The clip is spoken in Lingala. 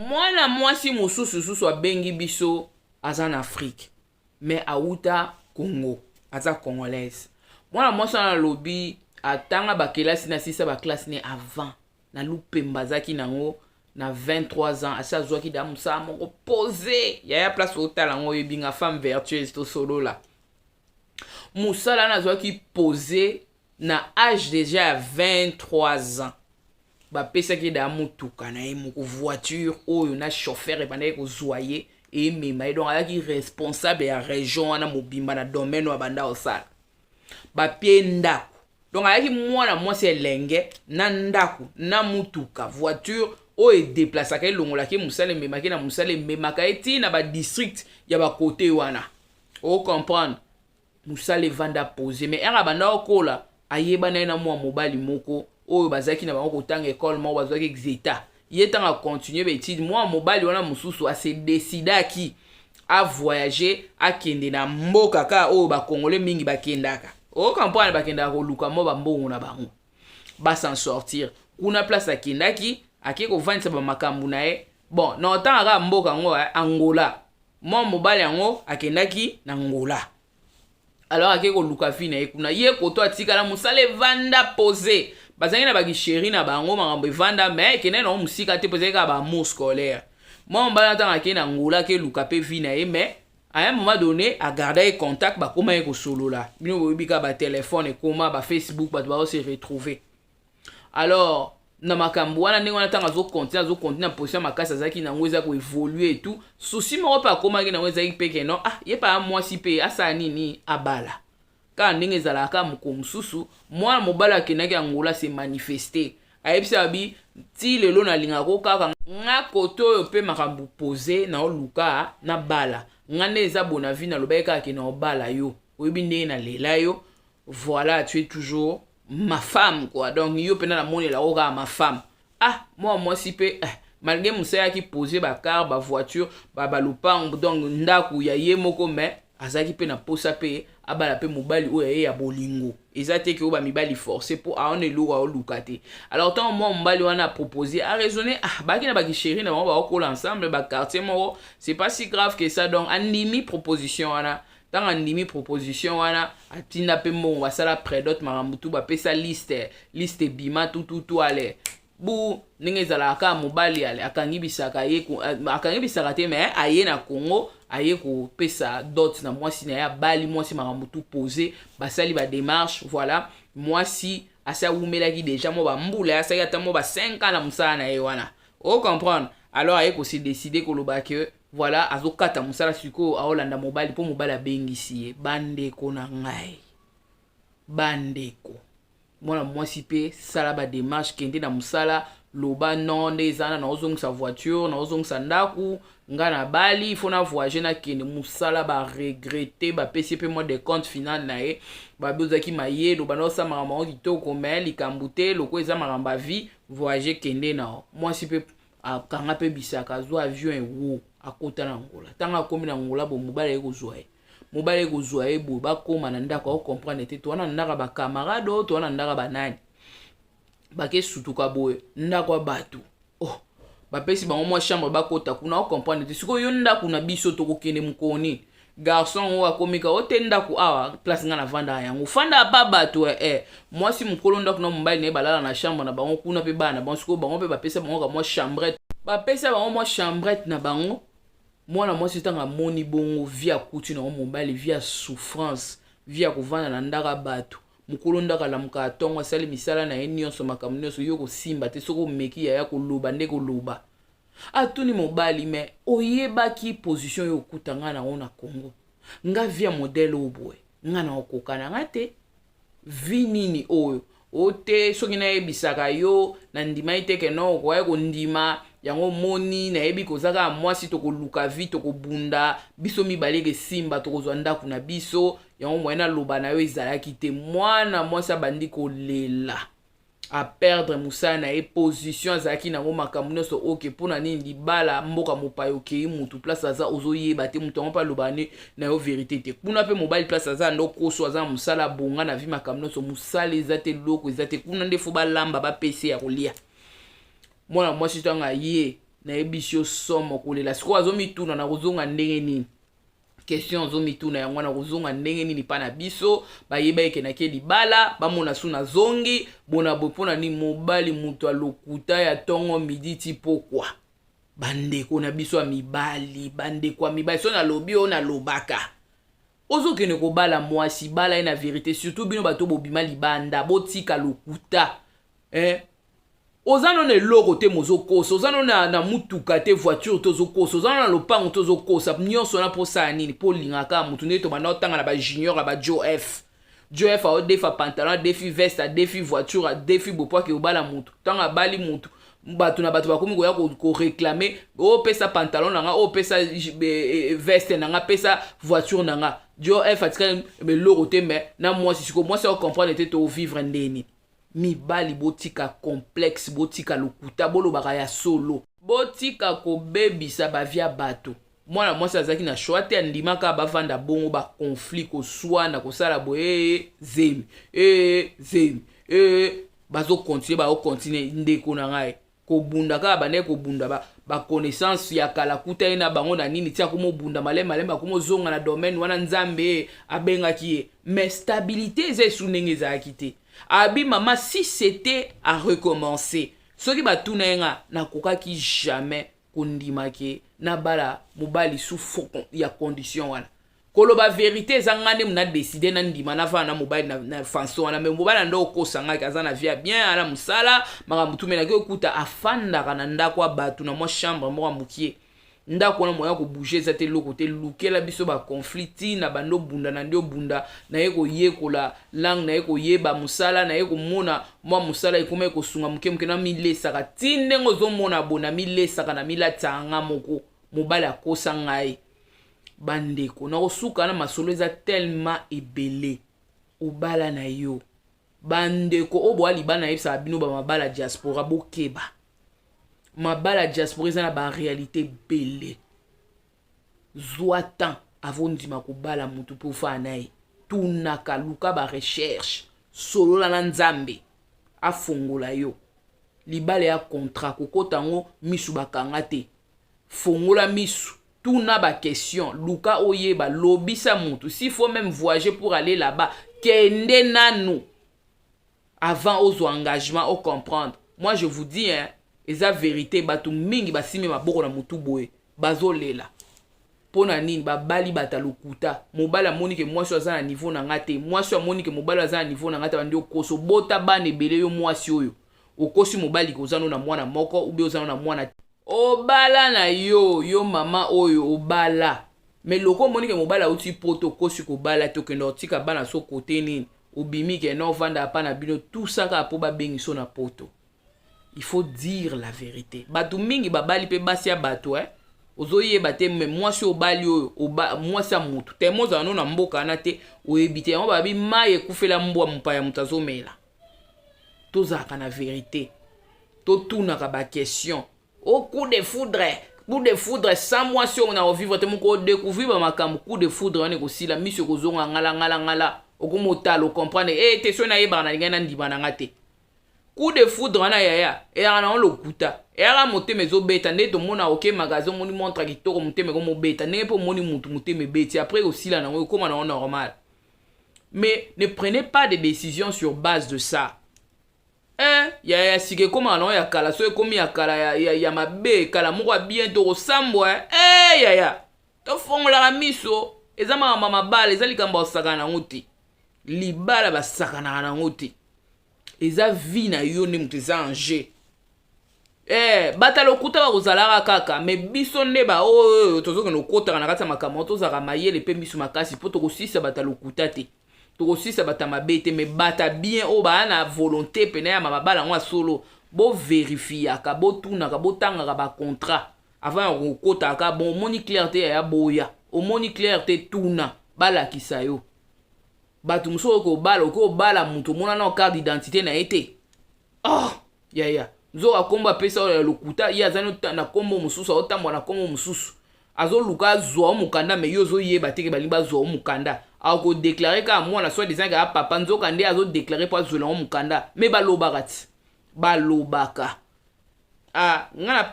Mwana mwasi mosusu susu abengi biso, aza na Afrique mais awuta Congo, aza Congolaise. Mwana mwasi wana alobi atanga bakelasi na sisa baclasse ne avant na lupemba, azalaki nango na 23 ans, asi azwaki da mosala moko posé. Yaya, place otala yango, oyebinga femme vertueuse, tosolola. Mosala wana azwaki posé na âge déjà ya 23 ans, bapesaki da motuka na ye moko, voiture oyo na chauffeur ebandaki kozwa ye, emema ye. Donc azalaki responsable ya région wana mobimba na domaine oyo abanda kosala. Bapie ndako, donc azalaki mwana mwasi elenge na ndako na mutuka, voiture oyo edéplaçaka, elongolaki mosala, ememaki na mosala, ememaka ye ntina badistrict ya bakote wana. Ocomprendre, mosala evanda posé. Mais ere abanda kokola, ayebana ye na mwa mobali moko oyo bazalaki na bango kotanga ekole moko, bazwaki exeta. Ye ntango acontinue baétude, mwa mobali wana mosusu ase décidaki avoyage, akende na mboka kaka oyo bakongole mingi bakendaka. Ocomprendre, bakendaka koluka mwa bambongo na bango, bas'en sortir kuna. Place akendaki, ake kovandisa bamakambo na ye. Bon, na otanga kaka mboka yango, Angola. Mwa mobali yango akendaki na Angola, alors ake koluka vie na ye kuna. Ye koto atikala, mosala evanda posé, bazalaki na bakichéri na bango, makambo evanda, mais ekendaki nango mosika te, mpo ezalaki kaka baamour scolaire. Mwa mobali ntango akei na Angola, akeluka mpe vie na ye, mais à un moment donné agarda ye contact, bakóma ye kosolola. Bino boyebi kaka batelefone ekóma, bafacebook, bato bao se retrouver. Alors na makambo wana, ndenge wana, ntango azocontinue, azocontinue na position makasi azalaki nango, eza koévolue et tout. Souci moko mpe akomaki nango ezalaki mpe ke non, ah, ye mpe aya mwasi mpe asala nini, abala kaka ndenge ezalaka. Kaka mokolo mosusu, mwana mobali akendaki Angola, se manifeste, ayebisi abi ti lelo nalingaka kaka nga kote oyo mpe makambo posé naoluka nabala nga nde eza bona vie. Nalobaki kaka ke naobala yo, oyebi ndenge nalela yo, voilà, tu es toujours ma femme quoi, donc yo mpena namonelako kaka ma femme. Ah, mwa mwasi mpe eh, malgré mosala ayaki posé, bacar, bavoiture, balopango, donc ndako ya ye moko, mais azalaki mpe na posa mpe abala mpe mobali oyo aye ya bolingo. Eza te ke oyo bamibali forcé, mpo aona eloko aoluka te. Alors ntango mwa mobali wana apropose, araisonne, ah, baki na bakichéri na bango, baokola ensemble, baquartier moko, c'est pas si grave que ça. Donc andimi proposition wana. Ntango andimi proposition wana, atinda mpe mbongo, basala prédot, makambo tu, bapesa liste, liste ebima, tututu. Ale bu ndenge ezalaka kaka, mobali ale akangi bisaka ye, akangi bisaka te, mais aye na Congo, aye kopesa dot na mwasi na ye, abali mwasi, makambo tu posé, basali badémarche, voilà. Mwasi asi awumelaki déjà mwa bambula, asalaki ata mwa ba 5 ans na mosala na ye wana. Ocomprendre, alors aye kose décider koloba ke voilà, azokata mosala sikoyo, aolanda mobali mpo mobali abengisi ye. Bandeko na ngai, bandeko, mwana mwasi mpe sala badémarche, kende na mosala, loba non, nde eza na naozongisa voiture, naozongisa ndako, nga na bali, faut na voyage, nakende mosala. Baregretter, bapesi mpe mwa décompte final na ye, babi ozalaki mayelo, banda osala makambo yango kitoko, mais likambo te, loko eza makambo ya vie, voyage, kende na mwasi mpe akanga mpe bisaka, azwa avion, ewo akota na Angola. Ntango akomi na Angola bo, mobali aye kozwa ye, mobali aye kozwa ye boye, bakóma na ndako, aocomprendre te, towana na ndako ya bacamarade oyo, towana na ndako ya banani, bakesutuka boye ndako ya bato. Oh, bapesi bango mwa chambre, bakota kuna, ocomprendre te. Sikoyo yo, ndako na biso tokokende mokoni? Garçon oyo akomika o te, ndako awa, place nga navandaka yango, fanda pa bato eh, eh. Mwasi mokolo ndako na mobali na ye balala na chambre na bango kuna mpe bana na bango. Sikoyo bango mpe bapesa bango ka mwa chambrette, bapesa bango mwa chambrette na bango. Mwana mwasi ntango amoni bongo vie akuti nango mobali, vie ya souffrance, vie ya kovanda na ndako ya bato, mokolo ndako alamukaka ntongo, asali misala na ye nyonso, makambo nyonso, yo kosimba te. Soki omeki, yaya, koloba nde koloba. Atuni mobali: "Mais oyebaki position oyo okuta ngai nango na Congo, nga vie ya modèle oyo boye, nga na okoka na nga te, vie nini oyo o te? Soki nayebisaka yo, nandimai te ke no okoya kondima yango. Omoni, nayebi koza kaka mwasi, tokoluka vie, tokobunda biso mibale, kesimba, tokozwa ndako na biso yango. Moye naloba na yo ezalaki te." Mwana mwasi abandi kolela, aperdre mosala na ye, position azalaki nango, makambo nyonso. Oke mpona nini? Libala mboka mopaya, okei, mutu place aza ozoyeba te, mutu yango mpe aloba ne na yo vérité te. Kuna mpe mobali place aza nde okoso, aza na mosala, abonga na vie, makambo nyonso, mosala eza te, loko eza te. Kuna nde faut balamba, bapese ya kolia. Mwana mwasi ntango aye Nayebisi yo, somo kolela. Sikoyo azomituna, nakozonga ndenge nini? Question azomituna yango wana, kozonga ndenge nini mpa na biso? Bayeba ekendaki libala, bamona su nazongi bona boye. Mpo na nini? Mobali moto alokuta ya ntongo midi ti pokwa. Bandeko na biso ya mibali, bandeko ya mibali, so nalobi oyo nalobaka, ozokende kobala mwasi, bala ye na vérité. Surtout bino bato bobima libanda, botika lokuta, eh? Oza no na eloko te, mozokosa. Oza no na mutuka te, voiture te, ozokosa. Oza no na lopango te, ozokosa. Nyonso wana mpo osala nini? Mpo olingaka motu. Ndenge tobanda otanga na bajunior ya bajo f jo f, aodefa pantalon, adefi veste, adefi voiture, adefi bo po ake obala motu. Ntango abali motu, bato na bato bakomi koya koréclamer: opesa pantalon na nga, opesa veste na nga, pesa voiture na nga. Jo f atikali eloko te, mais na mwasi. Sikoyo mwasi acomprendre te, tovivre ndeni? Mibali, botika complexe, botika lokuta, bolobaka ya solo, botika kobebisa bavie ya bato. Mwana mwasi azalaki na choix te, andimaka bavanda bongo, baconflit, koswana, kosala boye, zemi, zemi, bazocontinuer, bazocontinuer. Ndeko na ngai, kobunda kaka, bandeki kobunda. Baconnaissance ya kala kuta ye na bango na nini, tia komobunda malembe malembe, akomozonga na domaine wana Nzambe abengaki ye. Mais stabilité eza esu ndenge ezalaki te. Abi mama, si c'était à recommencer, soki batuna ye nga, nakokaki jamais kondima ke nabala mobali sous ya condition wana. Koloba vérité, eza nga nde na décide nandima navanda na mobali na façon wana. Mais mobali ando okosa ngaki aza na vie ya bien, ana mosala, makambo tumelaki. Okuta afandaka na ndako ya bato, na mwa chambre moko ya mokie. Ndako wana moya kobouger eza te, eloko te. Lukela biso baconflit ntina bando obunda na nde obunda. Naye koyekola langue, naye koyeba mosala, naye komona mwa mosala ekoma kosunga moke moke. Namilesaka ti ndenge ozomona bo, namilesaka, namilatisaka nga moko. Mobali akosa ngai. Bandeko, nakosuka na masolo eza tellement ebele. Obala na yo, bandeko oyo boya libala, nayebisaka bino, bamabala diaspora, bokeba. Mabala diaspora eza na baréalité ebele. Zwa temps avant ndima kobala motu mpo ofaa na ye. Tunaka, luka barecherche, solola na Nzambe afongola yo. Libala ya contrat, kokota yango misu bakanga te. Fongola misu, tuna baquestion, luka oyeba, lobisa motu. S'il faut même voyager pour aller là-bas, kende nanu avant ozwa engagement, ocomprendre. Moi, je vous dis, hein, eza vérité. Bato mingi basimi maboko na motu boye, bazolela. Mpo na nini? Babali bata lokuta. Mobali amoni ke mwasi oyo aza na niveau na nga te, mwasi oyo amoni ke mobali oyo aza na niveau na nga te. Bandi okosa, obota bana ebele. Yo mwasi oyo okosi mobali ke oza no na mwana moko ube oza no na mwana, obala na yo. Yo mama oyo obala, mais loko omoni ke mobali auti Poto, okosi kobala te, okende otika bana so kote nini, obimi ke na ovanda apa na bino tusaka mpo babengi so na Poto. Il faut dire la vérité. Bato mingi babali mpe basi ya bato, eh? Ozoyeba te, mais mwasi obali oyo, mwasi ya motu temo ozala no na mboka wana te, oyebi te yango. Babi mai ekufela mbwa, mopaya moto azomela. Tozalaka na vérité, totunaka baquestion. O coup de foudre, coup de foudre, sans mwasi oyo na kovivre te. Moko odécouvrir bamakambo, coup de foudre wana ekosila, miso ekozonga ngala ngala ngala, okoma otala, ocomprendre e te. Soki nayebaka, na lingai nandima na nga te. Coup de foudre wana, yaya, eyaka nango lokuta, eyaka motema ezobeta. Nde tomona oke magasin, omoni montre kitoko, motema ekomobeta. Ndenge mpe omoni mutu, motema ebeti. Après osila nango, ekóma nango normal. Mais ne prenez pas de décision sur base de ça. Ya sika ekómaka nango ya kala. So ekómi ya kala, ya mabe, kala moko ya bien, tokosambwa. Yaya, tofongolaka miso. Eza makambo mabala, eza likambo ya kosakana nango te. Libala basakanaka nango te, eza vie na yo nde moto eza en jeu. Bata lokuta bakozalaka kaka, mais biso nde baoyo tozokende kokotaka na kati ya makambo, tozalaka mayele mpe miso makasi, mpo tokosisa bata lokuta te, tokosisa bata mabe te. Mais bata bien oyo baya na volonté pene ya mabala yango ya solo, bovérifiaka, botunaka, botangaka bacontrat avant ya kokotaka. Bon, omoni clair te, yaya, boya. Omoni clair te, tuna, balakisa yo. Bato mosusu oyo kobala, okoki kobala moto omona na carte d'identité na ye te. Oh yaya, nzoka nkombo apesa oyo ya lokuta, ye aza na nkombo mosusu, aotambola na nkombo mosusu, azoluka azwa o mokanda. Mais yo ozoyeba te ke balingi bazwa o mokanda. Akodéclarer kaka mwana soi disant kaka papa, nzoka nde azodéclarer mpo azwela ngo mokanda. Mais balobaka ti balobaka. Ah, nga na